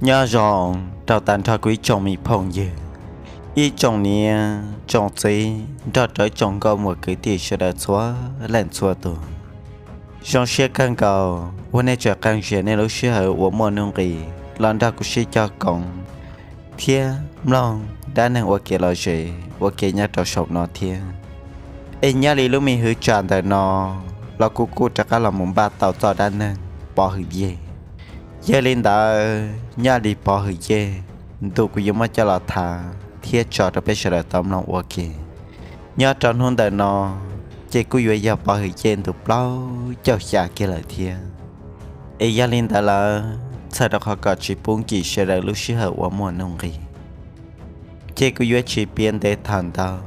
Nyob zoo rau tag nrho kuv ib tsoom me phooj ywg, ib tsoom niam tsoom txiv nrog rau ib tsoom nkauj muam kwv tij sawv daws txhua leej txhua tus. Zoo siab kawg nkaus uas nej tseem qee zias nej lub sij hawm uas muaj nuj nqis los nrog kuv sib cog koom thiab mloog dab neeg ua kev lom zem ua ke nyob rau saum no thiab. Es nyob li lub me hwv tsam ntawm no los kuv kuj rov qab los mus npaj tau txoj dab neeg Pov Hwm Yej. Yog li ntawd nyob li Pov Hwm Yej ntu kuv yuav muab coj los tham thiab tso rau peb sawv daws tau mloog ua ke. Nyob rau hnub ntawm no ces kuj yuav yog Pov Hwm Yej ntu plaub caug xya kiag lawm thiab. Es yog li ntawd lawm txhawm rau qhov kom tsis pub nkim sawv daws lub sij hawm uas muaj nuj nqis, ces kuv yuav tsis piav ntev tham ntau.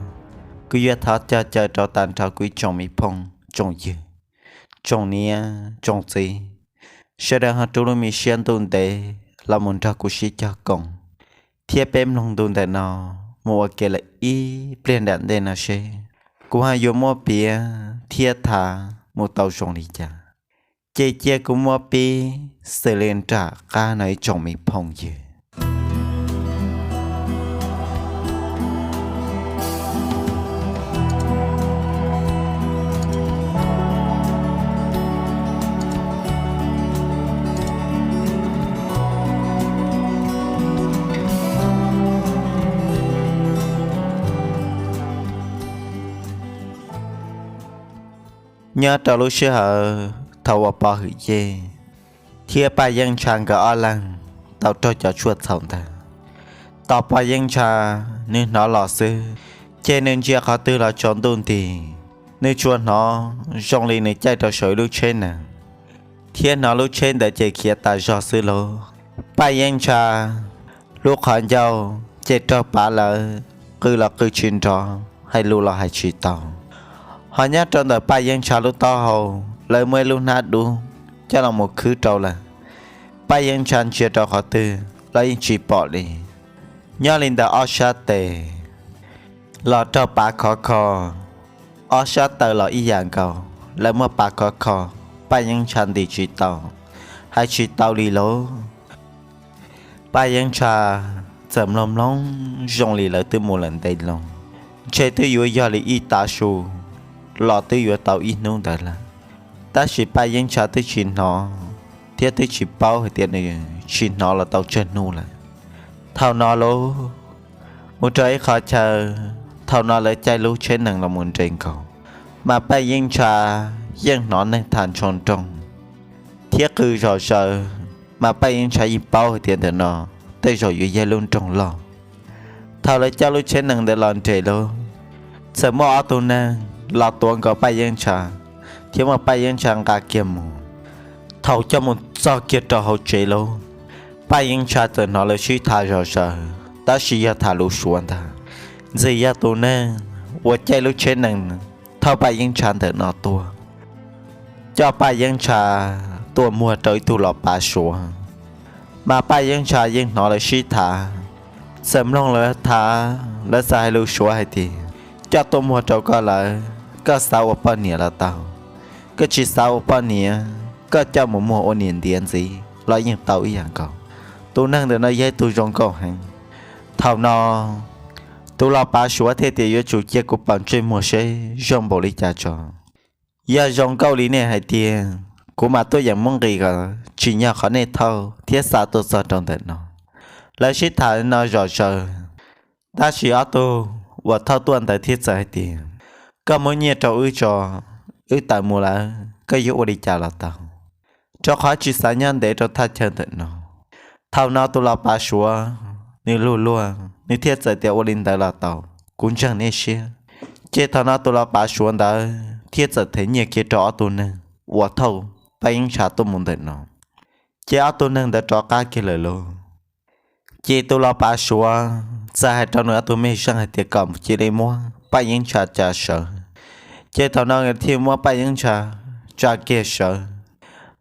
Kuv yuav thov cog caw rau tag nrho kuv ib tsoom me phooj tsoom ywg, tsoom niam tsoom txiv, sawv daws ho rub lub me siab ntuj ntev los mus nrog kuv sib cog koom thiab peb mloog ntu ntawm no mus ua ke lawm ib pliag nram ntej no seb kuv ho yuav muab piav thiab tham mus tau zoo li cas. Ces cia kuv muab pib xws li nram qab no ib tsoom me phooj ywg. Nyob rau lub sij hawm thaum uas Pov Hwm Yej thiab Paj Yeeb Ntsha nkawd ob leeg tau raug cov tshuaj txhaum ntawd, tos Paj Yeeb Ntsha nws hnov los xwb, ces nws ntsia qhov twg los tsaus ntuj nti. Nws tsuas hnov zoo li nws caij rau saum ib lub tsheb nees, thiab hnov lub tsheb ntawd ces khiav tas zog xwb lauj. Paj Yeeb Ntsha lub qhov ncauj ces raug pav lawm, qw los qw tsis nrov, hais lus los hais tsis tau. Ho nyob rau ntawm Paj Yeeb Ntsha lub taub hau, lawv muaj ib lub hnab dub coj los mus khwb rau lawm. Paj Yeeb Ntsha ntsia rau qhov twg los yeej tsis pom li. Nyob li ntawm ob sab tes los raug pav khov kho, ob sab taw los ib yam nkaus, lawv muaj pav khov kho, Paj Yeeb Ntsha ntim tsis tau, hais tsis tau li lauj. Paj Yeeb Ntsha txawm mloog mloog zoo li lawv twb mus lawm ntev loo, ntshe twb yuav yog li ib tav su los twb yuav tau ib hnub ntawd lawm. Tab sis Paj Yeeb Ntsha twb tsis hnov thiab twb tsis paub hais tias nws tsis hnov los tau tsawg hnub lawm. Thaum no lauj, mus rau ib qhov chaw, thaum no lawv caij lub tsheb nees los mus nres nkaus, mas Paj Yeeb Ntsha yeej hnov neeg tham ntsho nroog thiab qw zom zaws, mas Paj Yeeb Ntsha yeej paub hais tias ntawm no tej zaum yuav yog lub nroog loj. Thaum lawv coj lub tsheb nees ntawd los nres lauj, txawm muaj ob tug neeg los tuav nkaus Paj Yeeb Ntsha, thiab muab Paj Yeeb Ntsha nqa kiag mus. Thaum coj mus txog kiag rau hauv tsev lauj, Paj Yeeb Ntsha txawm hnov lawv sib tham zom zaws, tab sis yog tham lus Suav ntag. Ntxim yog tus neeg uas caij lub tsheb nees thauj Paj Yeeb Ntsha ntawm no tuaj, coj Paj Yeeb Ntsha tuaj muag rau ib tug los pav Suav. Mas Paj Yeeb Ntsha yeej hnov lawv sib tham, txawm mloog lawv tham, lawv txawm hais lus Suav hais tias, Coj tuaj muag rau koj lawm, koj xav ua poj niam los tau, koj tsis xav ua poj niam, koj coj mus muag ua niam ntiav ntxiv los yeej tau ib yam nkaus. Tus neeg ntawm no yog ib tug zoo nkauj heev. Thaum no tus los pav Suav thiaj tias, Yuav tsum cia kuv pom ntsej muag seb zoo npaum li cas tso. Yog zoo nkauj li nej hais tiag, kuv mam tuaj yeem muab nqis kom tsim nyog qhov nej thauj thiab xa tuaj txog rau ntawm no. Lawv sib tham no zom zaws, tab sis ob tug uas thauj tuaj ntawd thiaj txawm hais tias, Koj muab nyiaj rau wb tso, wb tawm mus lawm, koj yuav ua li cas los tau, rau qhov tsis xav nyob ntev rau thaj chaw ntawm no. Thaum no tus los pav Suav nws luag luag, nws thiaj txawm tias, Ua li ntawd los tau, kuv ntseeg nej siab. Ces thaum no tus los pav Suav ntawd thiaj txawm them nyiaj kiag rau ob tug neeg uas thauj Paj Yeeb Ntsha tuaj mus ntawm no. Ces ob tug neeg ntawd rov qab kiag lawm lauj. Ces tus los pav Suav txawm hais rau nws ob tug mej zeej hais tias kom cia li muab Paj Yeeb Ntsha tsa sawv. Ces thaum no thiaj muab Paj Yeeb Ntsha tsa kiag sawv.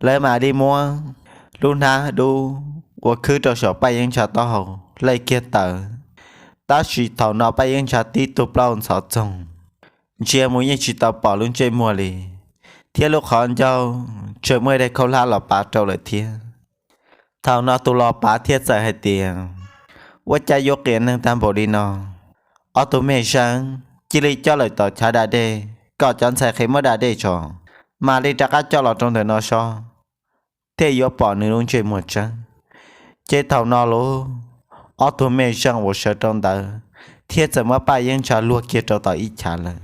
Lawv mam li muab lub hnab dub uas khwb rau saum Paj Yeeb Ntsha taub hau hle kiag tawm. Tab sis thaum no Paj Yeeb Ntsha tib tug plaub ntxhov txoog, ntsia mus yeej tsis tau pom lub ntsej muag li, thiab lub qhov ncauj tseem muaj ib daim khaub hlab los pav rau lawm thiab. Thaum no tus los pav thiaj txawm hais tias, ua cas yuav qias neeg tag npaum li no? Ob tug mej zeej cia li coj lawm tom chav da dej kom cov ntxhais qhev muab da dej tso, mam li rov qab coj los rau ntawm no sob, thiaj yuav pom nws lub ntsej muag tseeb. Ces thaum no lauj, ob tug mej zeej uas sawv rau ntawd thiaj txawm muab Paj Yeeb Ntsha luag kiag rau tom ib chav lawm.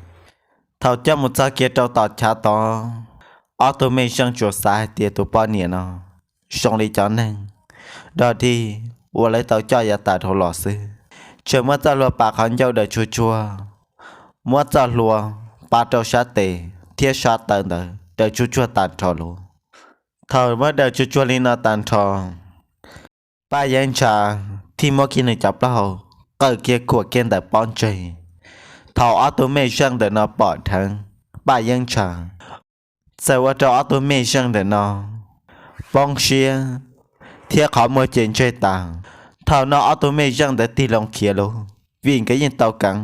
Thaum coj mus txog kiag rau tom chav tod, ob tug mej zeej tsuas xav hais tias tus poj niam no zoo li cov neeg dog dig uas lawv tau coj yav tas dhau los xwb, tseem muab txoj hlua pav qhov ncauj daws tsuag tsuag, muab txoj hlua pav rau sab tes thiab sab taw ntawd daws tsuag tsuag tag nrho lauj. Thaum muab daws tsuag tsuag li no tag nrho, Paj Yeeb Ntsha thiaj muab kiag nws cov plaub hau qaws kiag khuam kiag ntawm pob ntseg. Thaum ob tug mej zeej ntawm no pom dheev Paj Yeeb Ntsha, txawm ua rau ob tug mej zeej ntawm no poob siab thiab qhov muag ces ntseg tas. Thaum no ob tug mej zeej ntawd tig loo khiav lauj, vim nkawd yeej tau keev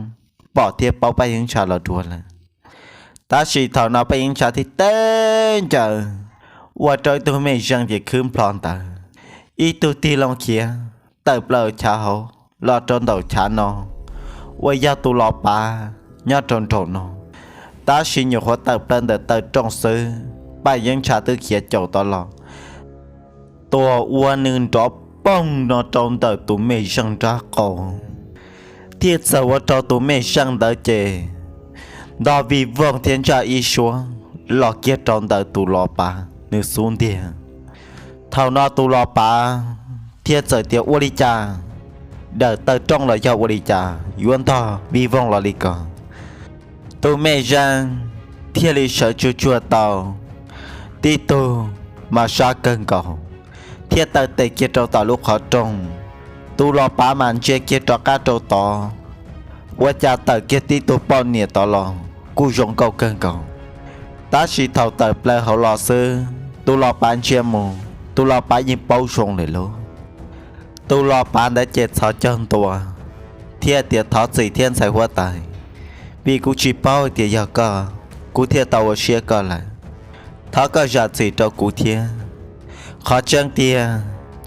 pom thiab paub Paj Yeeb Ntsha los dua lawm. Tab sis thaum no Paj Yeeb Ntsha thiaj teb ncaws, ua rau ib tug mej zeej ces khwb nplho ntawd, ib tug tig loo khiav tawm plaws chav hauv los rau ntawm chav no uas yog tus los pav nyob rau nraum no. Tab sis nyuam qhuav tawm plaws ntawm taw rooj xwb, Paj Yeeb Ntsha twb khiav caum tod los tuam ua nws nrov poog no rau ntawm tus mej zeej nrab qaum, thiaj txawm ua rau tus mej zeej ntawd ces ntog vij voog thiab ntsaj ib suab los kiag rau ntawm tus los pav nws xub ntiag. Thaum no tus los pav thiaj txawm tias, ua li cas, dawm taw rooj los yog ua li cas yuav ntog vij voog los li ko? Tus mej zeej thiaj li sawv tsuag tsuag tau tib tug mas sab kawg nkaus, thiaj taw tes kiag rau tom lub qhov rooj. Tus los pav mas ntsia kiag rov qab rau tod, ua cas tawm kiag tib tug poj niam tod los kuj zoo nkauj kawg nkaus. Tab sis thaum tawm plaws hauv los xwb, tus los pav ntsia mus, tus los pav yeej paub zoo lawm lauj. Tus los pav ntawd ces txhos caug ntua thiab tias, thov txim thiab ntxhais huab tais, vim kuv tsis paub tias yog koj, kuv thiaj tau ua siab koj lawm. Thov koj zam txim rau kuv thiab. Qhov tseeb tiag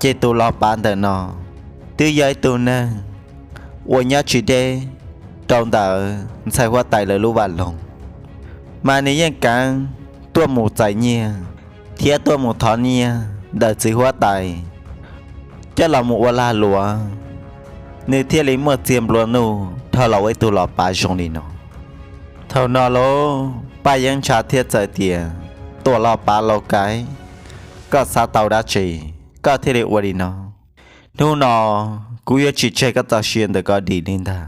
ces tus los pav ntawm no twb yog ib tug neeg uas nyob tsis deb rau ntawm ntxhais huab tais lawv lub vaj loog, mas nws yeej keev tuaj mus txais nyiaj thiab tuaj mus thov nyiaj ntawm txiv huab tais coj los mus ua lag luam, nws thiaj li muaj txiag nplua nuj dhau los ua ib tug los pav zoo li no. Thaum no lauj, Paj Yeeb Ntsha thiaj txawm tias, tuam los pav laus kaiv, koj xav tau dab tsi koj thiaj li ua li no? Hnub no kuv yuav tsis tseg koj txoj sia ntawm ko dim li ntag.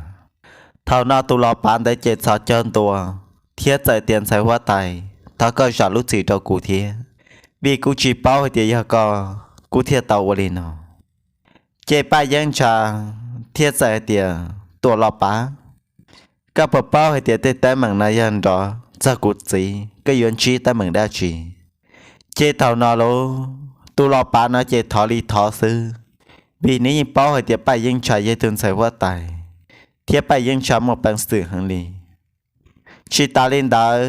Thaum no tus los pav ntawd ces txhos caug ntua thiab txawm tias, ntxhais huab tais, thov koj zam lub txim rau kuv thiab, vim kuv tsis paub hais tias yog koj, kuv thiaj tau ua li no. Ces Paj Yeeb Ntsha thiaj txawm hais tias, tuam los pav, koj puas paub hais tias tej teeb meem no yog nrov txog kuv txiv, koj yuav ntsib teeb meem dab tsi? Ces thaum no lauj, tus los pav no ces thov li thov xwb, vim nws yeej paub hais tias Paj Yeeb Ntsha yog tus ntxhais huab tais thiab Paj Yeeb Ntsha muaj peev xwm heev li. Tsis tas li ntawd,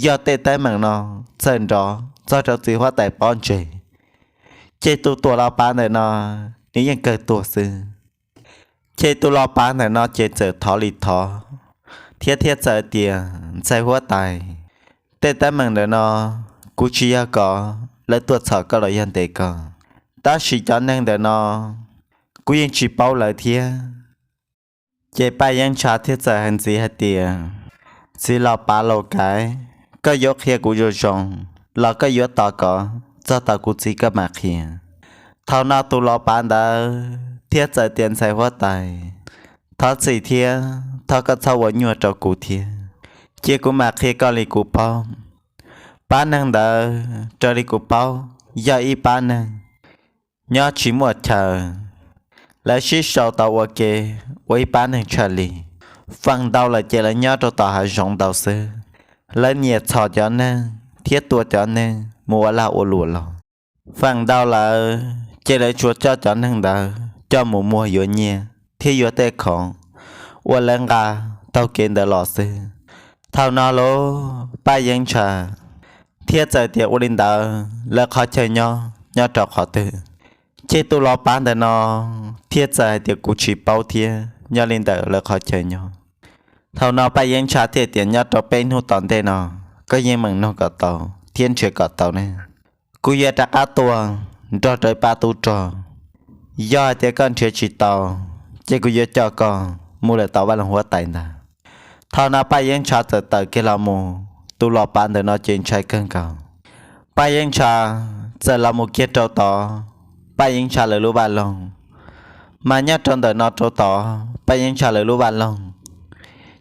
yog tej teeb meem no txawm nrov txog rau txiv huab tais pob ntseg, ces tus tuam los pav ntawm no nws yeej kawg tuag xwb. Ces tus los pav ntawm no ces txawm thov li thov thiab thiaj txawm tias, ntxhais huab tais, tej teeb meem ntawm no kuv tsis yog kom lawv tuaj txhom koj los yog ntes koj, tab sis cov neeg ntawm no kuv yeej tsis paub lawv thiab. Ces Paj Yeeb Ntsha thiaj txawm hais ntxiv hais tias, txiv los pav laus kaiv, koj yuav qhia kuv zoo zoo los koj yuav tos kom txog tau kuv txiv koj mam qhia. Thaum no tus los pav ntawd thiaj txawm tias, ntxhais huab tais, thov txim thiab thov koj txhob ua nyuaj rau kuv thiab, cia kuv mam qhia koj li kuv paub. Pab neeg ntawd raws li kuv paub yog ib pab neeg nyob tsis muaj chaw, lawv sib sau tau ua ke ua ib pab neeg tshaj li. Feem ntau lawm ces lawv nyob rau tom hav zoov ntau xwb, lawv nyiam txhom cov neeg thiab tua cov neeg mus ua lag ua luam los. Feem ntau lawm ces lawv tsuas coj cov neeg ntawd coj mus muag yuav nyiaj thiab yuav tej khoom uas lawv nqa taug kev ntawd los xwb. Thaum no lauj, Paj Yeeb Ntsha thiaj txawm tias, ua li ntawd lawv qhov chaw nyob nyob rau qhov twg? Ces tus los pav ntawm no thiaj txawm hais tias, Kuv tsis paub thiab, nyob li ntawm lawv qhov chaw nyob. Thaum no Paj Yeeb Ntsha thiaj tias, Nyob rau peb hnub tom ntej no, koj yeej meem nug kom tau thiab nrhiav kom tau ne. Kuv yuav rov qab tuaj nrog rau ib pab tub rog. Yog hais tias koj nrhiav tsis tau, ces kuv yuav coj koj mus lawm tom vaj loog huab tais ntag. Thaum no Paj Yeeb Ntsha txawm tawm kiag los mus, tus los pav ntawm no ces ntshai kawg nkaus. Paj Yeeb Ntsha txawm los mus kiag rau tod, Paj Yeeb Ntsha lawv lub vaj loog. Mas nyob rau ntawm no rau tod Paj Yeeb Ntsha lawv lub vaj loog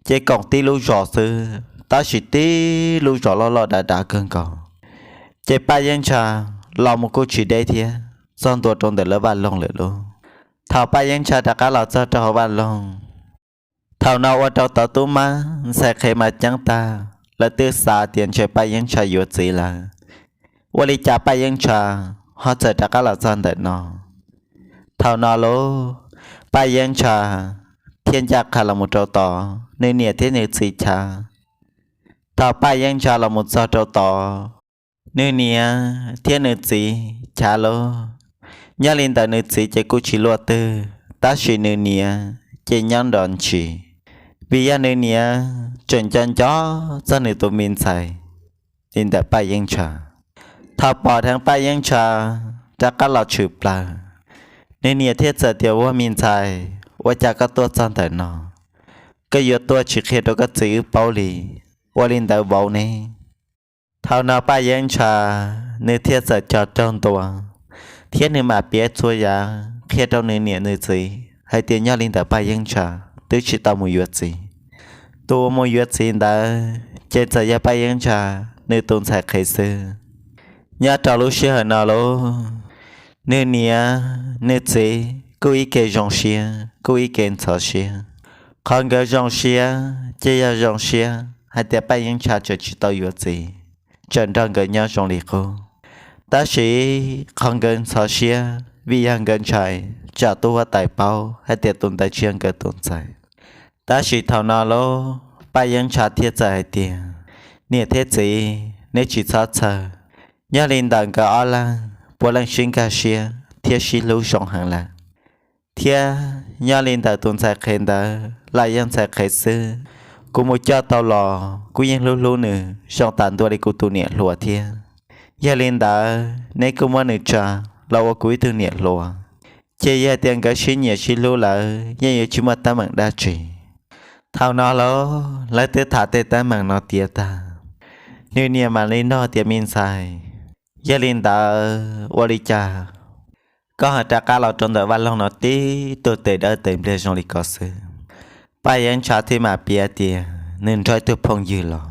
ces koom tib lub zos xwb, tab sis tib lub zos loj loj dav dav kawg nkaus. Ces Paj Yeeb Ntsha los mus kuj tsis deb thiab, txog ntua rau ntawm lawv vaj loog lawm lauj. Thaum Paj Yeeb Ntsha rov qab los txog rau hauv vaj loog, thaum no ua rau tod tub mab ntxhais qhev mas ceeb tag, lawv twb xav tias ntshe Paj Yeeb Ntsha yuav txiv lawm. Ua li cas Paj Yeeb Ntsha ho txawm rov qab los txog ntawm no? Thaum no lauj, Paj Yeeb Ntsha thiaj ncaj qha los mus rau tod, nws niam thiab nws txiv chav. Thaum Paj Yeeb Ntsha los mus txog rau tod, nws niam thiab nws txiv chav lauj. Nyob li ntawm nws txiv ces kuj tsis luaj twg, tab sis nws niam ces nyob nrov ntshis, vim yog nws niam tseem nco nco txog nws tus me ntxhais li ntawm Paj Yeeb Ntsha. Thaum pom dheev Paj Yeeb Ntsha rov qab los tshwm plaws, nws niam thiaj txawm tias, Ua me ntxhais, ua cas koj tuaj txog ntawm no? Koj yuav tuaj tsis qhia rau koj txiv wb paub li, ua li ntawd vauv ne? Thaum no Paj Yeeb Ntsha nws thiaj txawm co raug ntua, thiab nws mam piav txhua yam qhia rau nws niam nws txiv hais tias nyob li ntawm Paj Yeeb Ntsha twb tsis tau mus yuav txiv. Tus uas mus yuav txiv ntawd ces txawm yog Paj Yeeb Ntsha nws tus ntxhais qhev xwb. Nyob rau lub sij hawm no lauj, nws niam nws txiv kuj ib ke zoo siab kuj ib ke ntxhov siab. Qhov nkawd zoo siab ces yog zoo siab hais tias Paj Yeeb Ntsha tseem tsis tau yuav txiv, tseem nrog nkawd nyob zoo li qub. Tab sis qhov nkawd ntxhov siab vim yog nkawd ntshai tsam tub huab tais paub hais tias tus ntawd tsis yog nkawd tus ntxhais. Tab sis thaum no lauj, Paj Yeeb Ntsha thiaj txawm hais tias, Niam thiab txiv, neb tsis txhob txhawj. Nyob li ntawm nkawd ob leeg puav leej sib nkag siab thiab sib hlub zoo heev lawm. Thiab nyob li ntawm tus ntxhais qhev ntawd los yog ntxhais qhev xwb, kuv mus coj tau los kuv yeej hlub hlub nws zoo tas ntua li kuv tus niam hluas thiab. Yog li ntawd neb kuj muab nws tsa los ua kuv ib tug niam hluas, ces yog tias nkawd sib nyiam sib hlub lawm yeej yuav tsis muaj teeb meem dab tsi. Thaum no lauj, lawv twb tham tej teeb meem no tiav tag, nws niam mam li nug tias, Me ntxhais, yog li ntawd ua li cas koj ho rov qab los rau ntawm vaj loog no tib tug tes dawb tes npliag zoo li ko xwb? Paj Yeeb Ntsha thiaj mam piav tias nws nrog ib tug phooj ywg los,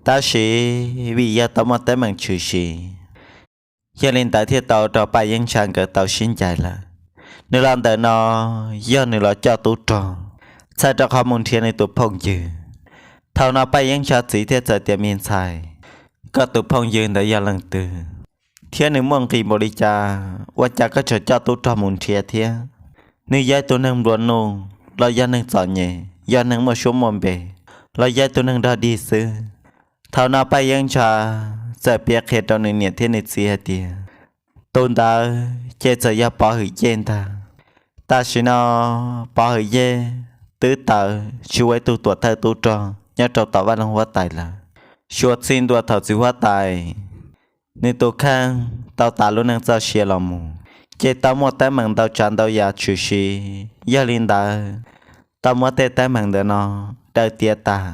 tab sis vim yog tau muaj teeb meem tshwm sim, yog li ntawd thiaj tau rau Paj Yeeb Ntsha nkawd tau sib ncaim lawm. Nws los ntawm no yog nws los coj tub rog, txhawm rau qhov mus nrhiav nws tus phooj ywg. Thaum no Paj Yeeb Ntsha txiv thiaj txawm tias, Me ntxhais, koj tus phooj ywg ntawd yog leej twg, thiab nws muaj nqis npaum li cas ua cas koj tseem coj tub rog mus nrhiav thiab? Nws yog ib tug neeg nplua nuj los yog neeg txom nyem, yog neeg muaj suab muaj npe, los yog ib tug neeg dog dig xwb? Thaum no Paj Yeeb Ntsha txawm piav qhia rau nws niam thiab nws txiv hais tias, Tus ntawd ces txawm yog Pov Hwm Yej ntag. Tam sim no Pov Hwm Yej twb tawm tsis ua ib tug tuam thawj tub rog nyob rau tom vaj loog huab tais lawm. Suav txij ntua thaum txiv huab tais nws tus kheej tau tas lub neej txoj sia los mus, ces tau muaj teeb meem ntau tsav ntau yam tshwm sim. Yog li ntawd, tau muab tej teeb meem ntawm no daws tiav tas.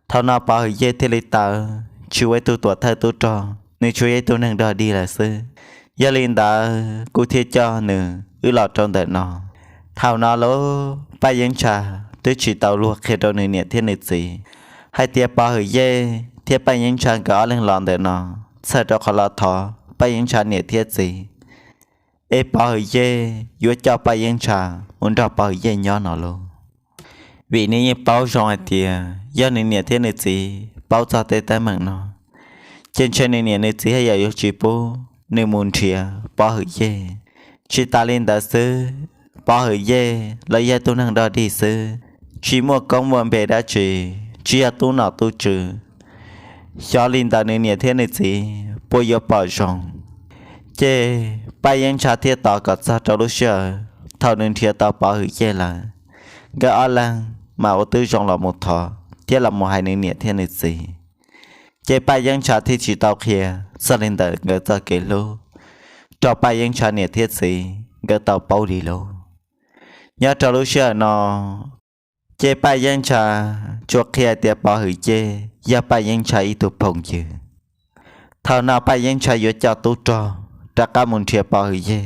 Thaum no Pov Hwm Yej thiaj li tawm tsis ua ib tug tuam thawj tub rog, nws tsuas yog ib tug neeg dog dig lawm xwb. Yog li ntawd kuv thiaj coj nws wb los rau ntawm no. Thaum no lauj, Paj Yeeb Ntsha twb tsis tau luag qhia rau nws niam thiab nws txiv hais tias Pov Hwm Yej thiab Paj Yeeb Ntsha nkawd ob leeg los ntawm no, txhawm rau qhov los thov Paj Yeeb Ntsha niam thiab txiv es Pov Hwm Yej yuav coj Paj Yeeb Ntsha mus nrog Pov Hwm Yej nyob no lauj. Vim nws yeej paub zoo hais tias yog nws niam thiab nws txiv paub txog tej teeb meem no, ces ntshe nws niam nws txiv haj yam yuav tsis pub nws mus nrhiav Pov Hwm Yej. Tsis tas li ntawd xwb, Pov Hwm Yej los yog ib tug neeg dog dig xwb, tsis muaj koob muaj npe dab tsi, tsis yog tub nom tub tswv. Xyov li ntawd nws niam thiab nws txiv puas yuav pom zoo. Ces Paj Yeeb Ntsha thiaj tos kom txog rau lub sij hawm thaum nws nrhiav tau Pov Hwm Yej lawm, nkawd ob leeg mas ua tib zoo los mus thov thiab los mus hais nws niam thiab nws txiv. Ces Paj Yeeb Ntsha thiaj tsis tau qhia txog li ntawm nkawd txoj kev hlub rau Paj Yeeb Ntsha niam thiab txiv nkawd tau paub li lauj. Nyob rau lub sij hawm no, ces Paj Yeeb Ntsha tsuas qhia tias Pov Hwm Yej yog Paj Yeeb Ntsha ib tug phooj ywg. Thaum no Paj Yeeb Ntsha yuav coj tub rog rov qab mus nrhiav Pov Hwm Yej,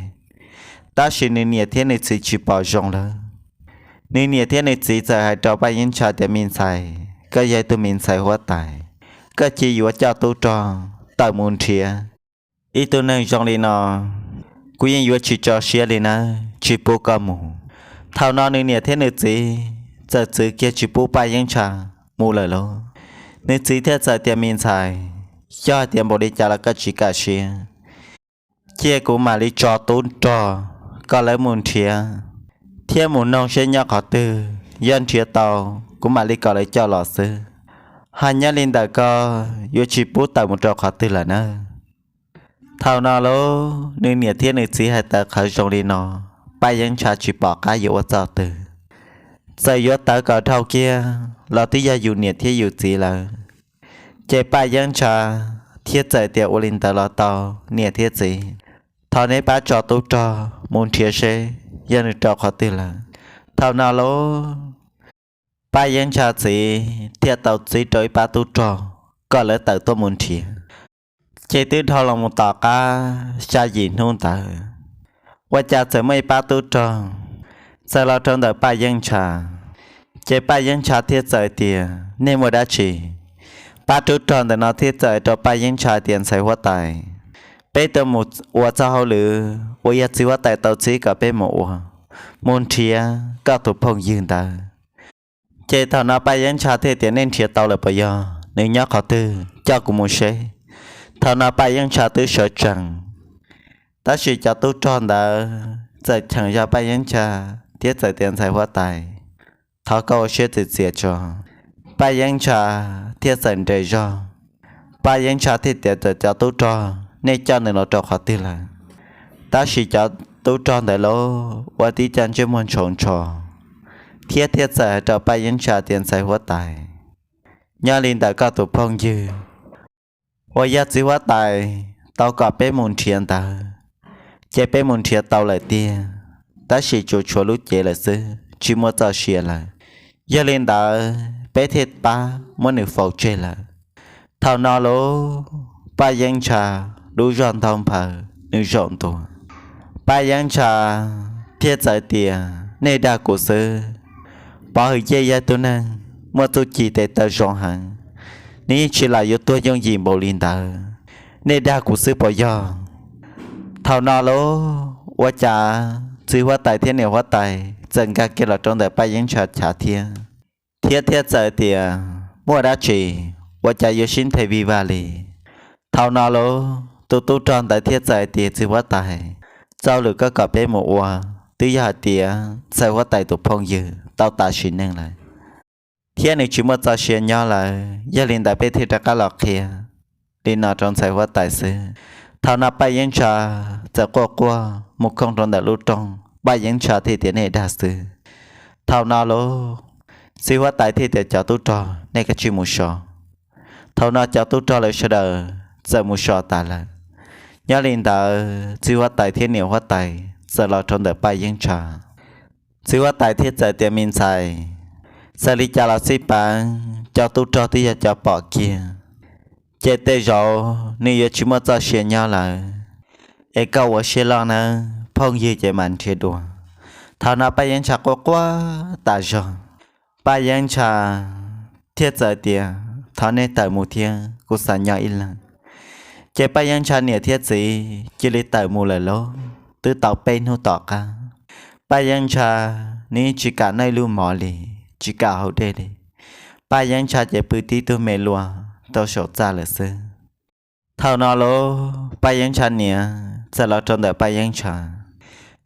tab sis nws niam thiab nws txiv tsis pom zoo lawm. Nws niam thiab nws txiv txawm hais rau Paj Yeeb Ntsha tias, Me ntxhais, koj yog ib tug me ntxhais huab tais, koj cia yuav coj tub rog tawm mus nrhiav ib tug neeg zoo li no, kuv yeej yuav tsis tso siab li nawb, tsis pub koj mus. Thaum no nws niam thiab nws txiv txawm txwv kiag tsis pub Paj Yeeb Ntsha mus lawm lauj. Nws txiv thiaj txawm tias, Me ntxhais, yog hais tias npaum li cas los koj tsis kam siab, cia kuv mam li tso tub rog kom lawv mus nrhiav thiab mus noog seb nyob qhov twg, yog nrhiav tau kuv mam li kom lawv coj los xwb. Hos nyob li ntawm koj yuav tsis pub tawm mus rau qhov twg lawm nawb. Thaum no lauj, nws niam thiab nws txiv hais tawv qhawv zoo li no, Paj Yeeb Ntsha tsis pom qab yuav ua txoj twg. Txawm yuav tawv kom dhau kiag los twb yog yus niam thiab yus txiv lawm. Ces Paj Yeeb Ntsha thiaj txawm tias, Ua li ntawd los tau, niam thiab txiv, thov neb pab tso tub rog mus nrhiav seb yog nws rau qhov twg lawm. Thaum no lauj, Paj Yeeb Ntsha txiv thiaj tau txib rau ib pab tub rog kom lawv tawm tuaj mus nrhiav. Ces twb dhau los mus tom qab xya yim hnub ntawd, ua cas txawm muaj ib pab tub rog txawm los rau ntawm Paj Yeeb Ntsha. Ces Paj Yeeb Ntsha thiaj txawm tias, Nej muaj dab tsi? Pab tub rog ntawm no thiaj txawm rau Paj Yeeb Ntsha tias, Ntxhais huab tais, peb tuaj mus ua txoj hauj lwm uas yog txiv huab tais tau txib kom peb mus ua, mus nrhiav koj tus phooj ywg ntawd. Ces thaum no Paj Yeeb Ntsha thiaj tias, Nej nrhiav tau lawm puas yog? Nws nyob qhov twg? Coj kuv mus seb. Thaum no Paj Yeeb Ntsha twb sawv tsees, tab sis cov tub rog ntawd txawm cheem zog Paj Yeeb Ntsha thiab txawm tias, Ntxhais huab tais, thov koj ua siab txias txias tso. Paj Yeeb Ntsha thiaj txawm nres zog. Paj Yeeb Ntsha thiaj tias, Cov tub rog, nej coj nws los rau qhov twg lawm? Tab sis cov tub rog ntawd lauj, ua tib co ntsej muag ntshau ntsho thiab thiaj txawm hais rau Paj Yeeb Ntsha tias, Ntxhais huab tais, nyob li ntawm koj tus phooj ywg uas yog txiv huab tais tau kom peb mus nrhiav ntawd, ces peb mus nrhiav tau lawm tiag, tab sis tsuas tshuav lub cev lawm xwb, tsis muaj txoj sia lawm. Yog li ntawd peb thiaj pab muab nws faus tseg lawm. Thaum no lauj, Paj Yeeb Ntsha lub zog ntau nphaws nws zaum ntua. Paj Yeeb Ntsha thiaj txawm tias, Nej dag kuv xwb. Pov Hwm Yej yog tus neeg muaj txuj ci tes taw zoo heev, nws yeej tsis lam yuav tuag yooj yim npaum li ntawd. Nej dag kuv xwb puas yog? Thaum no lauj, ua cas txiv huab tais thiab niam huab tais txawm nkag kiag los rau ntawm Paj Yeeb Ntsha chav thiab, thiab thiaj txawm tias, Muaj dab tsi? Ua cas yuav sib nthe vij vaj li? Thaum no lauj, tus tub rog ntawd thiaj txawm tias, Txiv huab tais, txoj lwm koj kom peb mus ua twb yog hais tias ntxhais huab tais tus phooj ywg tau tas sim neej lawm, thiab nws tsis muaj txoj sia nyob lawm. Yog li ntawd peb thiaj rov qab los qhia li no rau ntxhais huab tais xwb. Thaum no Paj Yeeb Ntsha txawm quaj quaj mus khooj rau ntawm lub rooj. Paj Yeeb Ntsha thiaj tias, Nej dag xwb. Thaum no lauj, txiv huab tais thiaj tias, Cov tub rog, nej kav tsij mus so. Thaum no cov tub rog lawv sawv daws txawm mus so tas lawm. Nyob li ntawd txiv huab tais thiab niam huab tais txawm los rau ntawm Paj Yeeb Ntsha. Txiv huab tais thiaj txawm tias, Me ntxhais, txawm li cas los xij peem cov tub rog twb yog cov pom kiag, ces tej zaum nws yuav tsis muaj txoj sia nyob lawm, es koj ua siab loj nawb, phooj ywg ces mam nrhiav dua. Thaum no Paj Yeeb Ntsha quaj quaj tas zog. Paj Yeeb Ntsha thiaj txawm tias, Thov nej tawm mus thiab, kuv xav nyob ib leeg. Ces Paj Yeeb Ntsha niam thiab txiv cia li tawm mus lawm lauj. Twb tau peb hnub tom qab, Paj Yeeb Ntsha nws yeej tsis kam noj ib lub mov li, tsis kam haus dej li. Paj Yeeb Ntsha ces pw tib tug me luas rau saum txaj lawm xwb. Thaum no lauj, Paj Yeeb Ntsha niam txawm los rau ntawm Paj Yeeb Ntsha.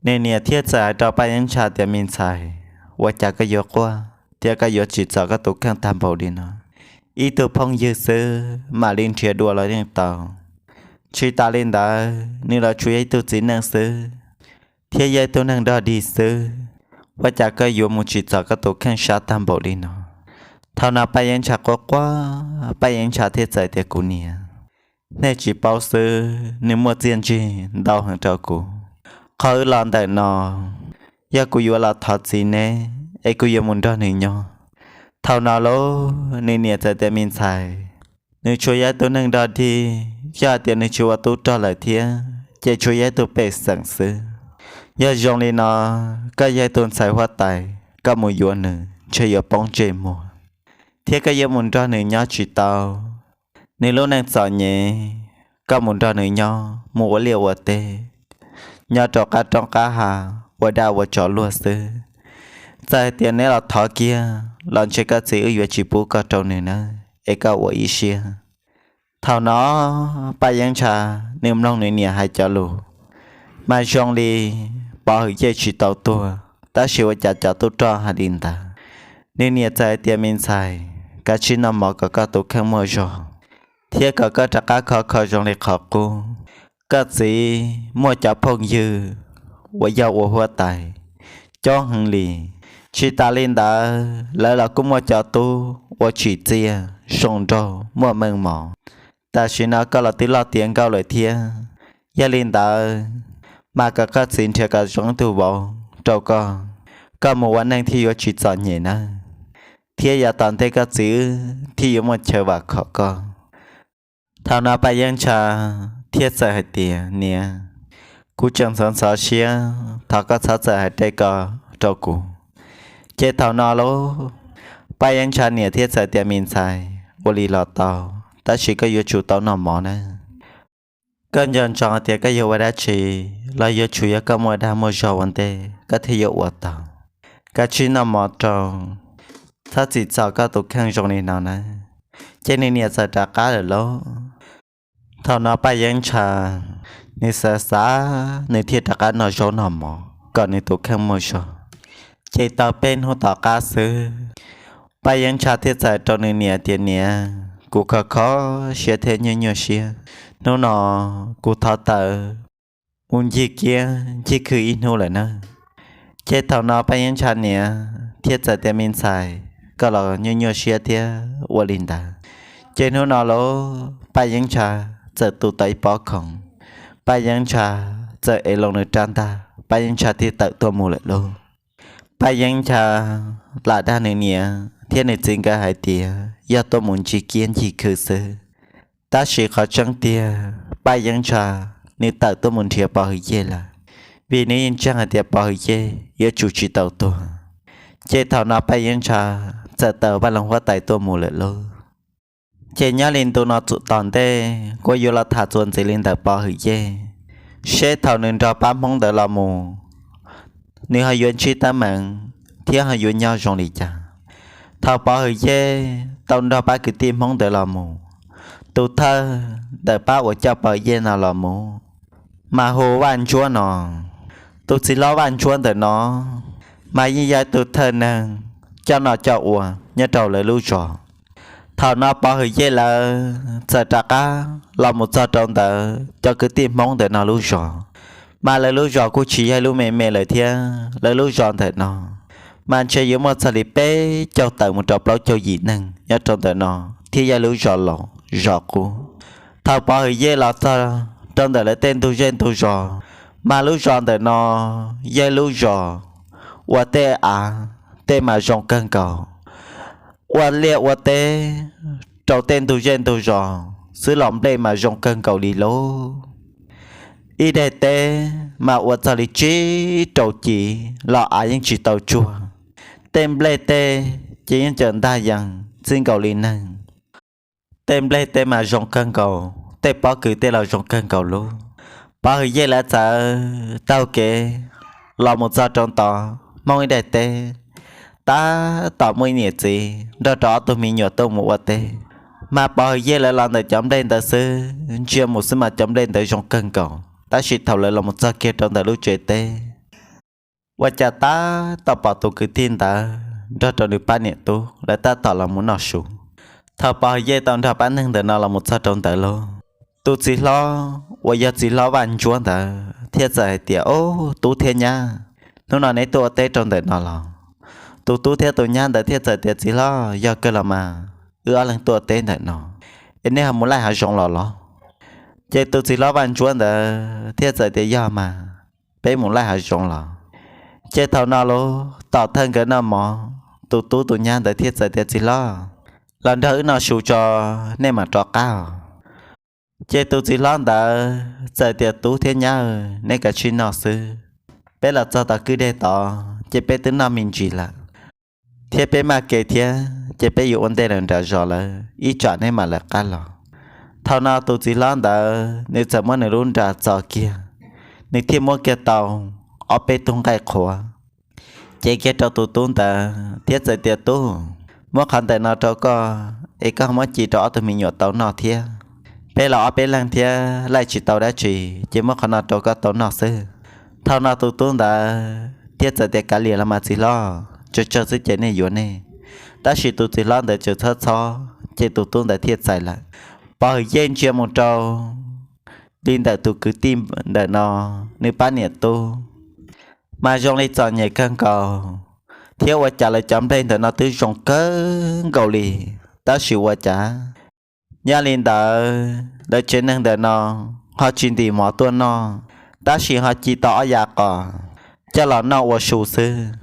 Nws niam thiaj txawm hais rau Paj Yeeb Ntsha tias, Me ntxhais, ua cas koj yuav quaj thiab koj yuav tsim txom koj tus kheej tag npaum li no? Ib tug phooj ywg xwb mam li nrhiav dua los yeej tau. Tsis tas li ntawd, nws los tsuas yog ib tug txiv neej xwb, thiab yog ib tug neeg dog dig xwb, ua cas koj yuav mus tsim txom koj tus kheej sab tag npaum li no? Thaum no Paj Yeeb Ntsha quaj quaj, Paj Yeeb Ntsha thiaj txawm tias, Kuv niam, nej tsis paub xwb, nws muaj txiaj ntsig ntau heev rau kuv. Qhov wb los ntawm no, yog kuv yuav los thov txim neb es kuv yuav mus nrog nws nyob. Thaum no lauj, nws niam txawm tias, Me ntxhais, nws tsuas yog ib tug neeg dog dig, yog hais tias nws tsis ua tub rog lawm thiab ces tsuas yog ib tug pej xeem xwb. Yog zoo li no, koj yog ib tug ntxhais huab tais, koj mus yuav nws ntshe yuav poob ntsej muag, thiab koj yuav mus nrog nws nyob tsis tau. Nws lub neej txom nyem, koj mus nrog nws nyob, mus ua liaj ua teb, nyob rau qab roob qab hav, ua dab ua tsov luag xwb. Txawm hais tias neb los thov kiag los ntshe koj txiv wb yuav tsis pub koj rau nws nawb, es koj ua ib siab. Thaum no Paj Yeeb Ntsha nws mloog nws niam hais cov lus, mas zoo li Pov Hwm Yej tsis tau tuag, tab sis ua cas cov tub rog hais li ntawd. Nws niam txawm hais tias, Me ntxhais, kav tsij noj mov kom koj tus kheej muaj zog, thiab kom koj rov qab khov kho zoo li qhov qub. Koj txiv muaj cov phooj ywg uas yog ua huab tais coob heev li. Tsis tas li ntawd, lawv los kuj muaj cov tub ua tsim txiaj, zoo nraug, muaj meej mom. Tam sim no koj los twb loj tiav nkauj lawm thiab. Yog li ntawd, mas kom koj txiv nrhiav kom zoo ib tug vauv rau koj, koj mus ua neej thiaj yuav tsis txom nyem nawb, thiab yav tom ntej koj txiv wb thiaj yuav muaj chaw vam khom koj. Thaum no Paj Yeeb Ntsha thiaj txawm hais tias, Niam, kuv tseem ntxhov ntxhov siab, thov koj txhob txawm hais tej ko rau kuv. Ces thaum no lauj, Paj Yeeb Ntsha niam thiaj txawm tias, Me ntxhais, ua li los tau, tab sis koj yuav tsum tau noj mov nawb. Koj nco ntsoov tias koj yuav ua dab tsi los yuav tsum yog koj muaj dag muaj zog ua ntej koj thiaj yuav ua tau. Kav tsij noj mov rau, txhob txim txom koj tus kheej zoo li no nawb. Ces nws niam txawm rov qab lawm lauj. Thaum no Paj Yeeb Ntsha nws xav xav, nws thiaj rov qab noj zaub noj mov kom nws tus kheej muaj zog. Ces tau peb hnub tom qab xwb, Paj Yeeb Ntsha thiaj txawm rau nws niam tias, Niam, kuv kho kho siab thiab nyuaj nyuaj siab. Hnub no kuv thov tawm mus ncig kiab ncig khw ib hnub lawm nawb. Ces thaum no Paj Yeeb Ntsha niam thiaj txawm tias, Me ntxhais, koj los nyuaj nyuaj siab thiab ua li ntawd. Ces hnub no lauj, Paj Yeeb Ntsha txawm tu tau ib pob khoom, Paj Yeeb Ntsha txawm ev loo nws rab ntaj, Paj Yeeb Ntsha thiaj tawm tuaj mus lawm lauj. Paj Yeeb Ntsha lam dag nws niam thiab nws txiv nkawd hais tias yog tuaj mus ncig kiab ncig khw xwb, tab sis qhov tseeb tiag Paj Yeeb Ntsha nws tawm tuaj mus nrhiav Pov Hwm Yej lawm, vim nws yeej ntseeg hais tias Pov Hwm Yej yuav tsum tsis tau tuag. Ces thaum no Paj Yeeb Ntsha txawm tawm Vaj Loog Huab Tais tuaj mus lawm lauj. Ces nyob li ntu no tom ntej kuv yuav los tham txuas ntxiv li ntawm Pov Hwm Yej, seb thaum nws nrog pab Hmoob ntawd los mus, nws ho yuav ntsib teeb meem thiab ho yuav nyob zoo li cas. Thaum Pov Hwm Yej tau nrog pab kwv tij Hmoob ntawd los mus, tus thawj ntawm pab uas coj Pov Hwm Yej no los mus mas hu Vaj Ntsuab no. Tus txiv hlob Vaj Ntsuab ntawm no mas yeej yog ib tug thawj neeg coj noj coj ua nyob rau lawv lub zos. Thaum no Pov Hwm Yej lawv txawm rov qab los mus txog rau ntawm cov kwv tij Hmoob ntawm no lub zos, mas lawv lub zos kuj tsis yog ib lub me me lawm thiab. Lawv lub zos ntawm no mas ntshe yuav muaj txog li peb caug tawm mus rau plaub caug yim neeg nyob rau ntawm no, thiab yog lub zos laus zos qub. Thaum Pov Hwm Yej los txog rau ntawm lawv tej ntug zej ntug zos, mas lub zos ntawm no yog lub zos uas tej av tej mas zoo kawg nkaus, ua liaj ua teb rau tej ntug zej ntug zos xwb los nplej mas zoo kawg nkaus li lauj. Ib daim teb mas ua txog li tsib rau civ los av yeej tsis tau tsuag. Tej nplej tej ces yeej cawm ntag yees txij nkaus li neeg. Tej nplej tej mas zoo kawg nkaus, tej pob kws tej los zoo kawg nkaus lauj. Pov Hwm Yej lawv txawm taug kev los mus txog rau ntawm Hmoob ib daim teb, tab tom muaj ib niam txiv nrog rau ob tug me nyuam tuaj mus ua teb. Mas Pov Hwm Yej lawv los ntawm cov nplej ntawd xwb, ntsia mus xwb mas cov nplej ntawd zoo kawg nkaus, tab sis thaum lawv los mus txog kiag rau ntawm lub tsev teb, ua cas tab tom pom tus kwv tij ntawd nrog rau nws pab niam tub lawv tab tom los mus noj su. Thaum Pov Hwm Yej tau nrog pab neeg ntawm no los mus txog rau ntawd lauj, Tus txiv hlob uas yog txiv hlob Vaj Ntsuab ntawd thiaj txawm hais tias, Ob, tub thiab nyab, hnub no neb tuaj ua teb rau ntawm no los? Tus tub thiab tus nyab ntawd thiaj txawm tias, Txiv hlob, yog kawg los mas, wb ob leeg tuaj teb ntawm no, es nej ho mus laij hav zoov los los? Ces tus txiv hlob Vaj Ntsuab ntawd thiaj txawm tias, Yog mas, peb mus laij hav zoov los. Ces thaum no los tom thawj nkawd noj mov, tus tub tus nyab ntawd thiaj txawm tias, Txiv hlob, los nrog wb noj su tso, nej mam rov qab. Ces tus txiv hlob ntawd txawm tias, Tub thiab nyab, nej kav tsij noj xwb, peb los txog tom kwj deg tod ces peb twb noj me ntsis lawm, thiab peb maj kev thiab ces peb yuav ua ntej lawm nram zos lawm, ib tsam neb mam lawv qab los. Thaum no tus txiv hlob ntawd nws txawm muab nws lub nra txo kiag, nws thiaj muab kiag tau ob peb tug nqaij qhuav, cev kiag rau tus tub ntawd thiab txawm tias, Tub, muab qhov ntawm no rau koj, es koj muab ci rau ob tug me nyuam tau noj thiab. Peb los ob peb leeg thiab laij tsis tau dab tsi, ces muab qhov no rau koj tau noj xwb. Thaum no tus tub ntawd thiaj txawm tias, Kav liam los mas txiv hlob, tsawg tsawg xwb ces nej yuav nej. Tab sis tus txiv hlob ntawd tseem txhob txhob, ces tus tub ntawd thiaj txais lawm. Pov Hwm Yej ntsia mus rau li ntawm tus kwv tij ntawm no, nws pab niam tub mas zoo li txom nyem kawg nkaus, thiab ua cas lawv cov nplej ntawm no twb zoo kawg nkaus li, tab sis ua cas nyob li ntawd lawv tsev neeg ntawm no ho tsis ntim mov tuaj noj, tab sis ho ci tau ob yav qos coj los noj ua su xwb,